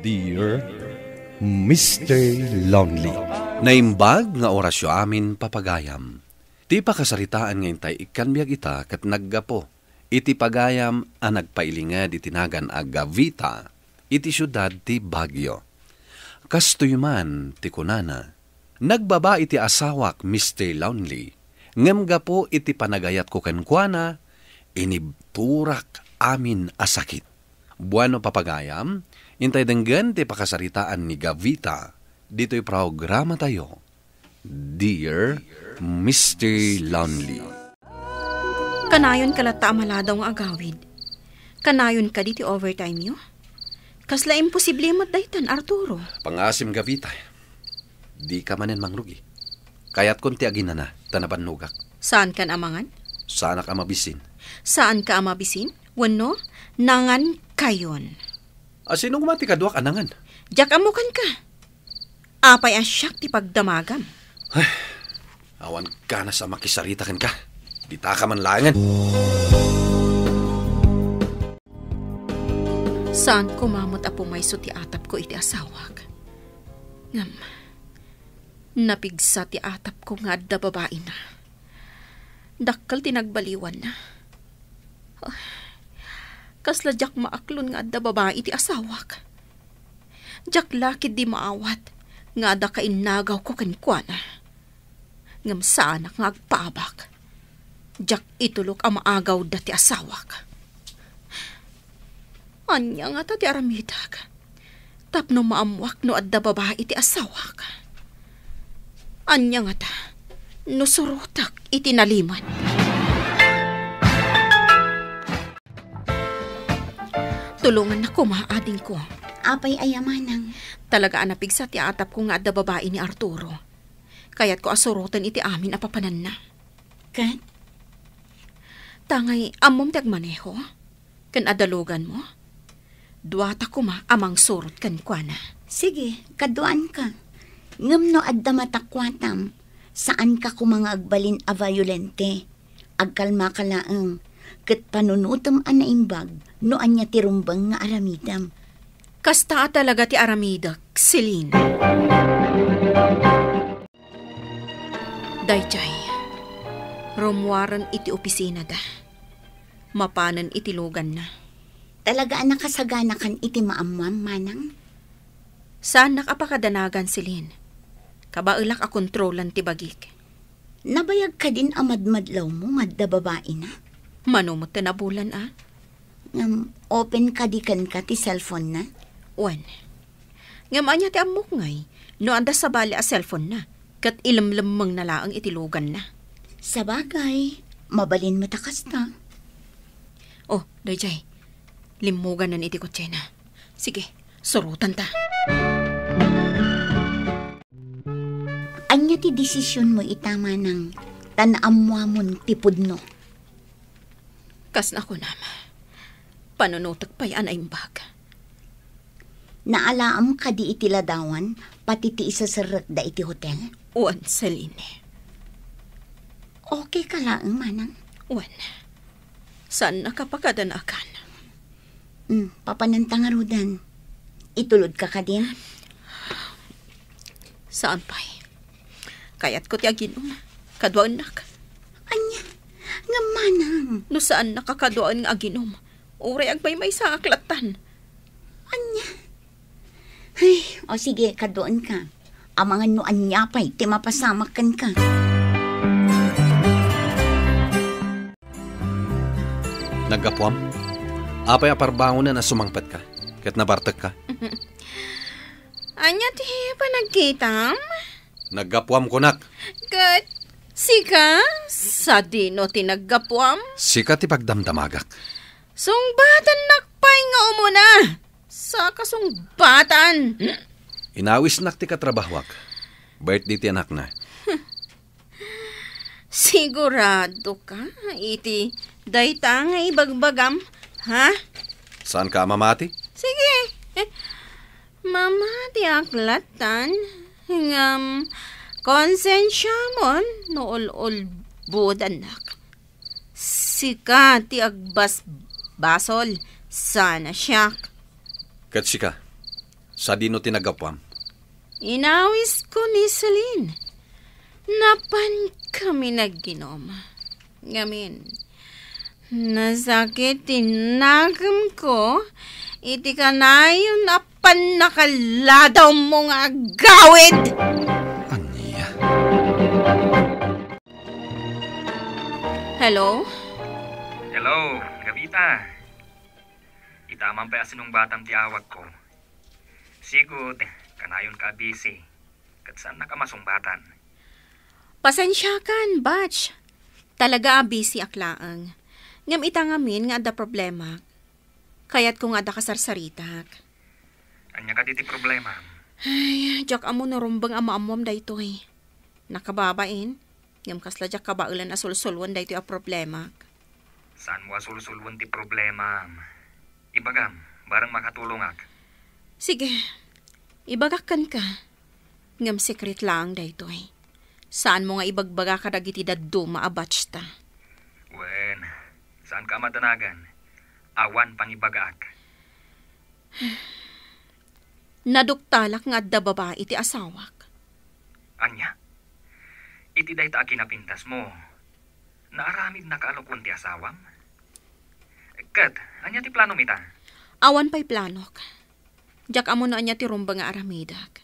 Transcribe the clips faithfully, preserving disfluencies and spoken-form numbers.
Dear Mister Lonely. Naimbag nga orasyo amin, papagayam. Ti pakasaritaan nga intay ikkan biag ita ket naggapu iti pagayam a nagpailinged iti nagan a Gavita iti siudad ti Baguio. Kastoy man ti kunana, "Nagbabai ti asawak, Mister Lonely, ngem gapu iti panagayatko kenkuana, inibturak amin a sakit." Bueno, papagayam, intay denggen ti pakasaritaan ni Gavita ditoy programatayo, Dear Mister Lonely. Kanayon ka latta a maladaw nga agawid. Kanayon kadi ti overtime-yo. Kasla imposible met daytan, Arturo. Pangasim, Gavita. Dika manen mangrugi. Kayatkon ti aginana, ta nabannogak. Saankan a mangan? Saanak a mabisin. Saanka a mabisin? Wenno, nangankayon. A, sino koma ti kaduak a nangan? Diak ammo kenka. Apay a siak ti pagdamagam? Awan ganas a makisarita kenka. Ditaka man laengen. Saan koma met a pumayso ti atapko iti asawak. Ngem, napigsa ti atapko nga adda babaina. Dakkel ti nagbaliwanna. Ay, kasla diak maaklon nga adda babai ti asawak. Diak la ketdi maawat nga adda kainnagawko kenkuana. Ngem saanak nga agpaabak. Diak itulok a maagawda ti asawak. Ania ngata ti aramidek tapno maammuak no adda babai ti asawak? Ania ngata no surotek iti nalimed? Tulongannak koma, adingko. Apay aya, manang? Talaga a napigsa ti atapko nga adda babai ni Arturo. Kayatko a suroten iti amin a papananna. Ket? Tangay, ammom ti agmaneho? Ken adda loganmo? Duata koma a mangsurot kenkuana. Sige, kaduaanka. Ngem no adda matakuatam, saanka koma nga agbalin a violente. Agkalmaka laeng, ket panunotem a naimbag no ania ti rumbeng nga aramidem. Kasta a talaga ti aramidek, Celine. Daydiay, rummuaren iti opisinada. Mapanen iti loganna. Talaga a nakasaganakan iti maammuam, manang? Saannak a pakadanagan, Celine. Kabaelak a kontrolan ti bagik. Nabayag kadin a madmadlawmo nga adda babaina? Mano met ti nabulan a? Ngem open kadi kenka ti cellphone-na? Wen. Ngem ania ti ammok ngay no adda sabali a cellphone-na ket ilemlemmengna laeng iti loganna? Sabagay, mabalin met a kasta. Oh, daydiay. Limmuganan iti kotsena. Sige, surotanta. Ania ti desisionmo ita, manang, ta naammuamon ti pudno? Kas nakunam, panunotek pay a naimbag. Naalaem kadi iti ladawan, pati ti iseserrekda iti hotel? Wen, Celine. Okay ka laeng, manang? Wen. Saannaka pakadanagan. Hmm, papananta ngaruden. Itulodka kadin? Saan pay. Kayatko ti aginom. Kaduaennak. Ania? Ngem manang? No saannaka kaduaen nga aginom, uray agmaymaysaak lattan. Ania? Ay, o sige, kaduaenka. Amangan no ania pay ti mapasamak kenka. Naggapuam? Apay a parbangonen a sumangpetka ket nabartekka? Ania ti panagkitam? Naggapuam, kunak. Ket sika, sadino ti naggapuam? Sika ti pagdamdamagak. Sungbatannak pay nga umuna. Saka sungbatan. Inawisnak ti katrabahoak. Birthday ti anakna. Sigurado ka iti dayta nga ibagbagam, ha? Saanka a mamati? Sige. Mamatiak lattan, ngem konsensiamon no ul-ulbodannak. Sika ti agbasbasol sana siak. Ket sika, Sadino ti naggapuam? Inawisko ni Celine. Napankami nagginom. Ngamin, nasakit ti nakemko iti kanayon a pannakaladawmo nga agawid. Ania? Hello? Hello, Gabita. Ita man pay a sinungbatam ti awagko. Sigud, kanayonka a busy. Ket saannak a masungbatan. Pasensiakan, Batch. Talaga a busy ak laeng. Ngem ita ngamin nga adda problemak. Kayatko nga adda kasarsaritak. Ania kadi ti problemam? Ay, diak ammo no rumbeng a maammuam daytoy. Nakababain, ngem kasla diak kabaelan a sulsuloen daytoy a problemak. Saanmo a sulsuloen ti problemam? Ibagam, bareng makatulongak. Sige, ibagak kenka. Ngem sekret laeng daytoy. Saanmo nga ibagbaga kadagiti dadduma a batchta. Wen, saanka a madanagan. Awan pangibagaak. Naduktalak nga adda babai ti asawak. Ania? Iti dayta a kinapintasmo, naaramidnaka a lukon ti asawam? Ket, ania ti planom ita? Awan pay planok. Diak ammo no ania ti rumbeng nga aramidak.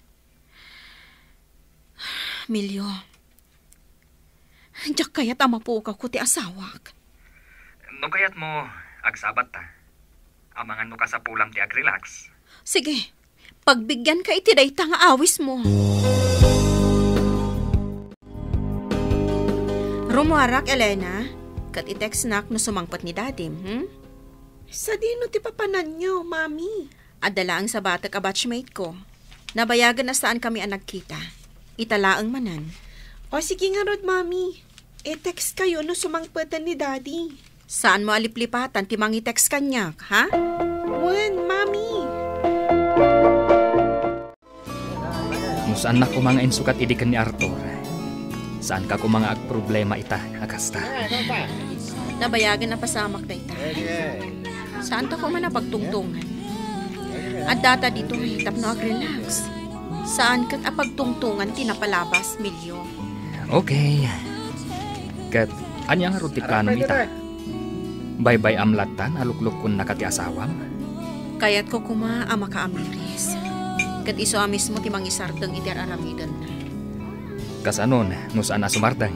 Milio, diak kayat a mapukawko ti asawak. No kayatmo, agsabatta. Amangan no kasapulam ti agrelax. Sige, pagbigyanka iti dayta nga awismo. Rumuarak, Elena, ket i-textnak no sumangpet ni Dadim, hmm? Sadino ti papananyo, Mami? Adda laeng sabatek a batchmate ko. Nabayagen a saankami a nagkita. Ita laeng manen. O, sige ngarud, Mami. I-textkayo no sumangpeten ni Daddy. Saanmo a liplipatan ti mangi-text kaniak, ha? Wen, Mami. No saannak koma nga insukat idi ken ni Arthur, saanka koma nga agproblema ita a kasta. Nabayagen a pasamak dayta. Saanta koma a pagtungtongan. Addata ditoy tapno agrelax. Saan ket a pagtungtongan ti napalabas, Milio. Okay. Ket ania ngarud ti planom ita? Baybay-am lattan a luklukkonnaka ti asawam? Kayatko koma a makaamiris. Ket isu a mismo ti mangisardeng iti ar-aramidenna. Kasanon, no saan a sumardeng?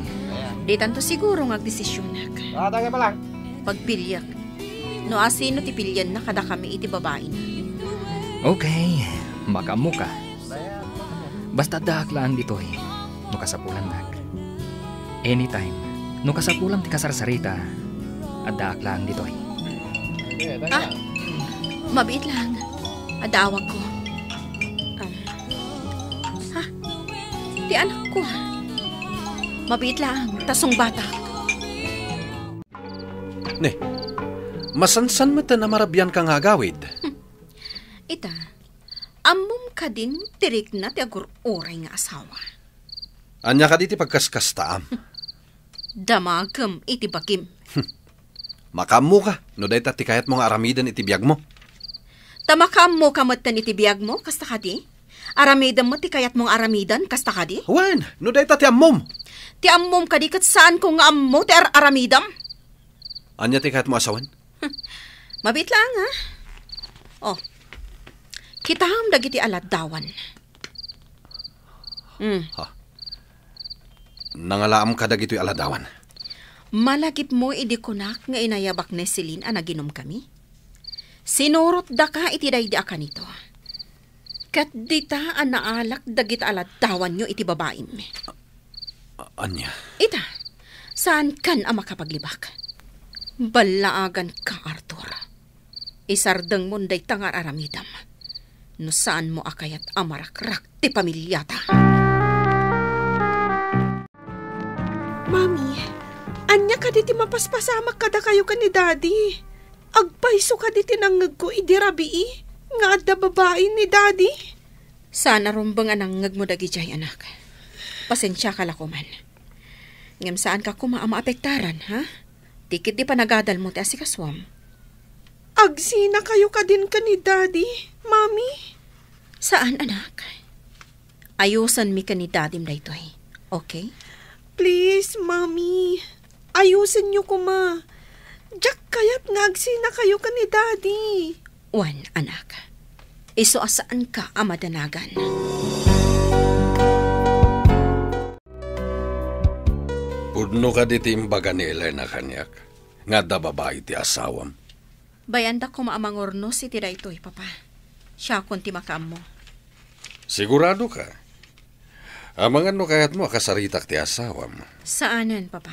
Ditanto siguro nga agdesisionak. Pagpiliak. No asino ti pilianna kadakami iti babaina. Okay, makaammoka. Basta addaak laeng ditoy, no kasapulannak. Anytime, no kasapulam ti kasarsarita, addaak laeng ditoy. Ah, mabiit laeng. Adda awagko. Ah. Ha? Ti anakko. Mabiit laeng, ta sungbatak. Ne, masansan met a marabianka nga agawid. Ita, ammom kadin ti rikna ti agur-uray nga asawa? Ania kadi ti pagkaskastaam? Damagem iti bagim. Makaammoka no dayta ti kayatmo nga aramiden iti biagmo. Ta makaammoka metten iti biagmo, kasta kadi? Aramidem met ti kayatmo nga aramiden, kasta kadi? Wen, no dayta ti ammom. Ti ammom kadi ket saanko nga ammo ti ar-aramidem? Ania ti kayatmo a sawen? Mabiit laeng, ha? Oh. Kitaem dagiti aladdawan. Hmm. Ha? Nangalaam kadagitoy aladdawan? Malagipmo idi kunak nga inayabak ni Celine a naginomkami? Sinurotdaka iti daydi a kanito. Ket dita a naalak dagiti aladdawanyo iti babaim. A-, ania? Ita, saankan a makapaglibak. Ballaaganka, Arthur. Isardengmon dayta nga ar-aramidem. No saanmo a kayat a marakrak ti pamiliata. Mami, ania kadi ti mapaspasamak kadakayo ken ni Daddy? Agpayso kadi ti nangngegko idi rabii nga adda babai ni Daddy? Saan a rumbeng a nangngegmo dagidiay, anak. Pasensiaka la koman. Ngem saanka koma a maapektaran, ha? Ti ketdi panagadalmo ti asikasuam. Agsinakayo kadin ken ni Daddy, Mami? Saan, anak. Ayusenmi ken ni Dadim daytoy. Okay? Please, Mommy. Ayusenyo koma. Diak kayat nga agsinakayo ken ni Daddy. Wen, anak. Isu a saanka a madanagan. Pudno kadi ti imbaga ni Elena kaniak, nga adda babai ti asawam? Bay-andak koma a mangurnos iti daytoy, Papa. Siakon ti makaammo. Sigurado ka? Amangan no kayatmo a kasaritak ti asawam. Saanen, Papa.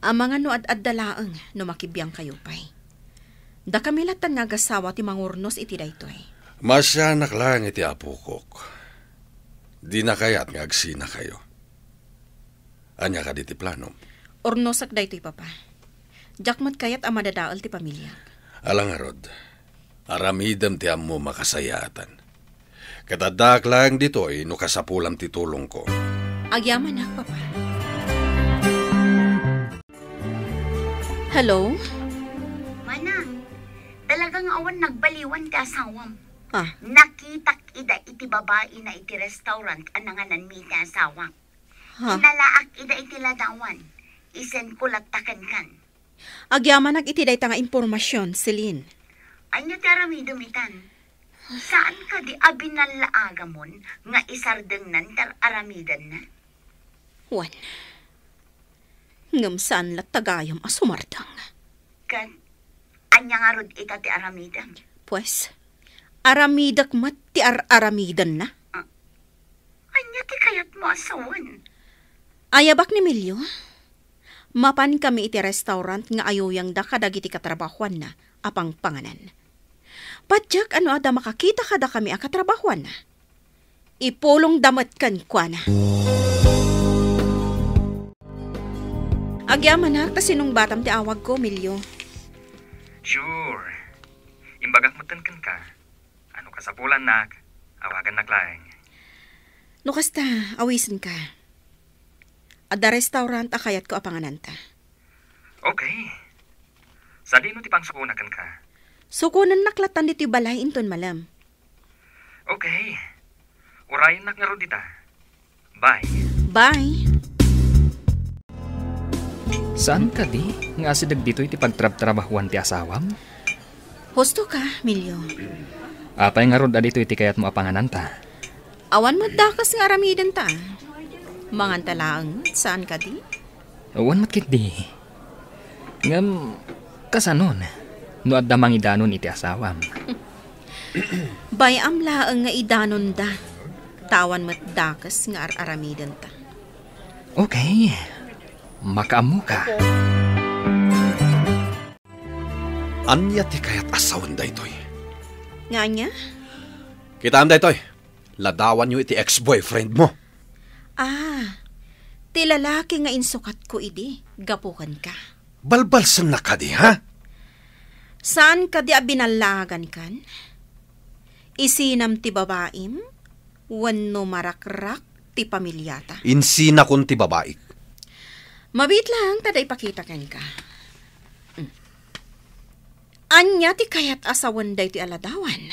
Amangan no ad-adda laeng no makibiangkayo pay. Dakami lattan nga agasawa ti mangurnos iti daytoy. Maasianak laeng iti apokok. Dina kayat nga agsinakayo. Ania kadi ti planom? Urnosek daytoy, Papa. Diak met kayat a madadael ti pamiliak. Ala ngarud, aramidem ti ammom a kasayaatan. Ket addaak laeng ditoy no kasapulam ti tulongko. Agyamanak, Papa. Hello? Manang, talaga nga awan nagbaliwan ti asawam. Ah. Nakitak ida iti babaina iti restaurant a nangananmi iti asawak. Ha? Inalaak ida iti ladawan. Isenko latta kenkan. Agyamanak iti dayta nga impormasion, Celine. Ania ti aramidem itan? Saan kadi a binallaagamon nga isardengnan ti ar-aramidenna? Wen, ngem saan latta gayam a sumardeng. Ket ania ngarud ita ti aramidem? Pues, aramidek met ti ar-aramidenna. Ah, ania ti kayatmo a sawen? Ayabak ni Emilio. Mapankami iti restaurant nga ayuyangda kadagiti katrabahuanna a pangpanganan. Patiek a no adda makakita kadakami a katrabahuanna, ipulongda met kenkuana. Agyamanak ta sinungbatam ti awagko, Emilio. Sure. Imbagak metten kenka. A no kasapulannak, awagannak laeng. No kasta, awisenka. Adda restaurant a kayatko a pangananta. Okay. Sadino ti pangsukonak kenka? Sukonennak lattan ditoy balay inton malem. Okay. Urayennak ngarud dita. Bye. Bye. Saan kadi nga asideg ditoy ti pagtrabtrabahuan ti asawam? Husto ka, Emilio. Apay ngarud a ditoy ti kayatmo a pangananta? Awan met dakes nga aramidenta. Manganta laeng met, saan kadi? Awan met ketdi. Ngem, kasanon, no adda mangidanon iti asawam? Bay-am laeng nga idanonda, ta awan met dakes nga ar-aramidenta. Okay. Makaammoka. Ania ti kayat a sawen daytoy? Nga ania? Kitaem daytoy. Ladawanyo iti ex-boyfriend mo. Ah, ti lalaki nga insukatko idi, gapu kenka. Balbalsennak kadi, ha? Saan kadi a binallaagankan? Isinam ti babaim, wenno marakrak ti pamiliata? Insinakon ti babaik. Mabiit laeng ta adda ipakita kenka. Mm. Ania ti kayat a sawen daytoy a ladawan?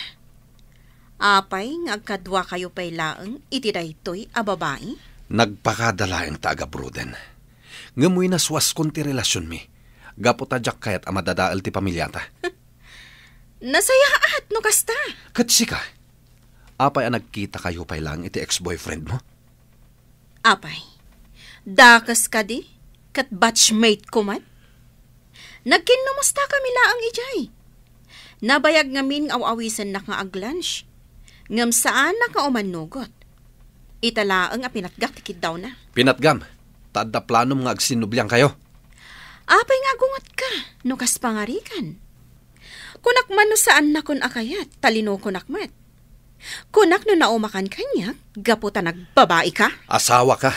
Apay nga agkaduakayo pay laeng iti daytoy a babai? Nagpakada laeng ta agabruden. Ngem winaswaskon ti relasionmi, gapu ta diak kayat a madadael ti pamiliata. Nasayaat no kasta. Ket sika, apay a nagkitakayo pay laeng iti ex-boyfriend mo? Apay, dakes kadi ket batchmate ko met? Nagkinnumustakami laeng idiay. Nabayag ngamin nga aw-awisennak nga ag-lunch, ngem saanak nga umannugot. Ita laeng a pinatgak ti kiddawna. Pinatgam, ta adda planom nga agsinnubliangkayo. Apay nga agungetka no kas pangarikan? Kunak man no saannakon a kayat, ta linokonak met. Kunak no naumakan kaniak, gapu ta nagbabaika? Asawaka.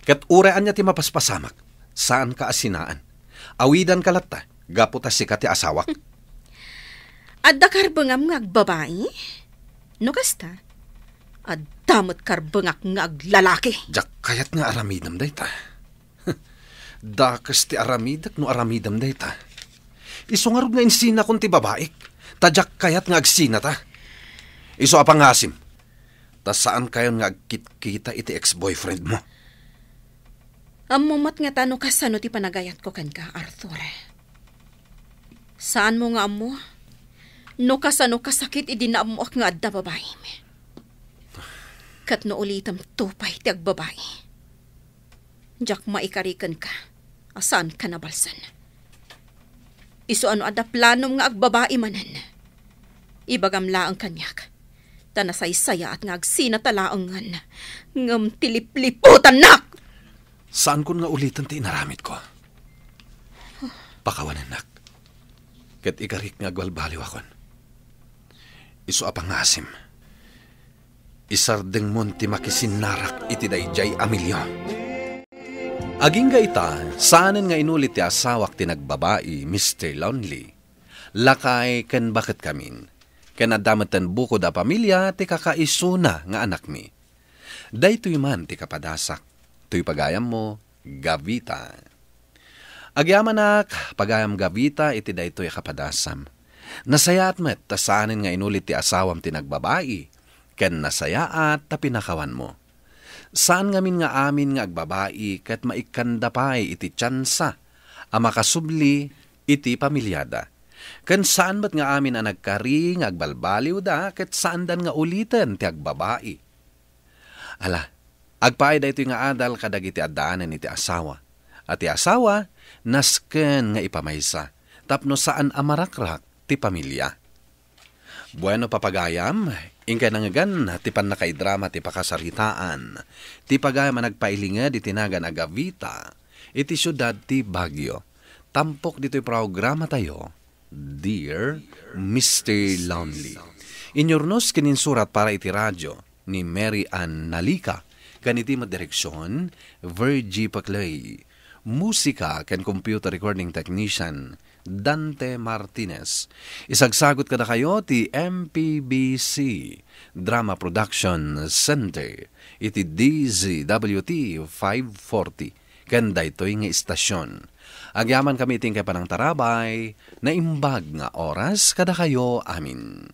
Ket uray ania ti mapaspasamak, saanka a sinaan. Awidanka latta, gapu ta sika ti asawak. Adda karbengam nga agbabai? No kasta, adda met karbengak nga aglalaki. Diak kayat nga aramidem dayta. Dakes ti aramidek no aramidem dayta. Isu ngarud nga insinakon ti babaik, ta diak kayat nga agsinata. Isu a pangasim, ta saankayon nga agkitkita iti ex-boyfriend mo. Ammo met ngata no kasano ti panagayatko kenka, Arthur. Saanmo nga ammo no kasano kasakit idi naammoak nga adda babaim. Ket no ulitemto pay ti agbabai, diak maikari kenka a saanka nabalsen. Isu a no adda planom nga agbabai manen, ibagam laeng kaniak, ta nasaysayaat nga agsinata laengen, ngem ti lipliputannak! Saankon nga uliten ti inaramidko. Pakawanennak, ket ikarik nga agbalbaliwakon. Isu a pangasim, isardengmon ti makisinnarak iti daydiay a milio. Agingga ita, saanen nga inulit ti asawak ti nagbabai, Mister Lonely. Lakay ken baketkamin. Ken adda metten bukod a pamilia ti kakaisuna nga anakmi. Daytoy man ti kapadasak. Toy pagayammo, Gavita. Agyamanak, pagayam Gavita, iti daytoy a kapadasam. Nasayaat met ta saanen nga inulit ti asawam ti nagbabai, ken nasayaat ta pinakawanmo. Saan ngamin nga amin nga agbabai ket maikkanda pay iti tiansa a makasubli iti pamiliada. Ken saan met nga amin a nagkari nga agbalbaliwda ket saandan nga uliten ti agbabai. Ala, agpaay daytoy nga adal kadagiti addaanen iti asawa. A ti asawa, nasken nga ipamaysa, tapno saan a marakrak ti pamilia. Bueno, papagayam, inkay nangngegan ti pannakaidrama ti pakasaritaan. Ti pagayam a nagpailinged iti nagan a Gavita, iti siudad ti Baguio. Tampok ditoy programatayo, Dear Mister Lonely. Inyurnos ken insurat para iti radio ni Mary Ann Nalica, ken iti met direksion, Virgie Paclay. Musika ken computer recording technician, Dante Martinez. Isagsagut kadakayo ti M P B C Drama Production Center iti D Z W T five forty ken daytoy nga istasion. Agyamankami iti inkay panangtarabay, naimbag nga oras kadakayo amin.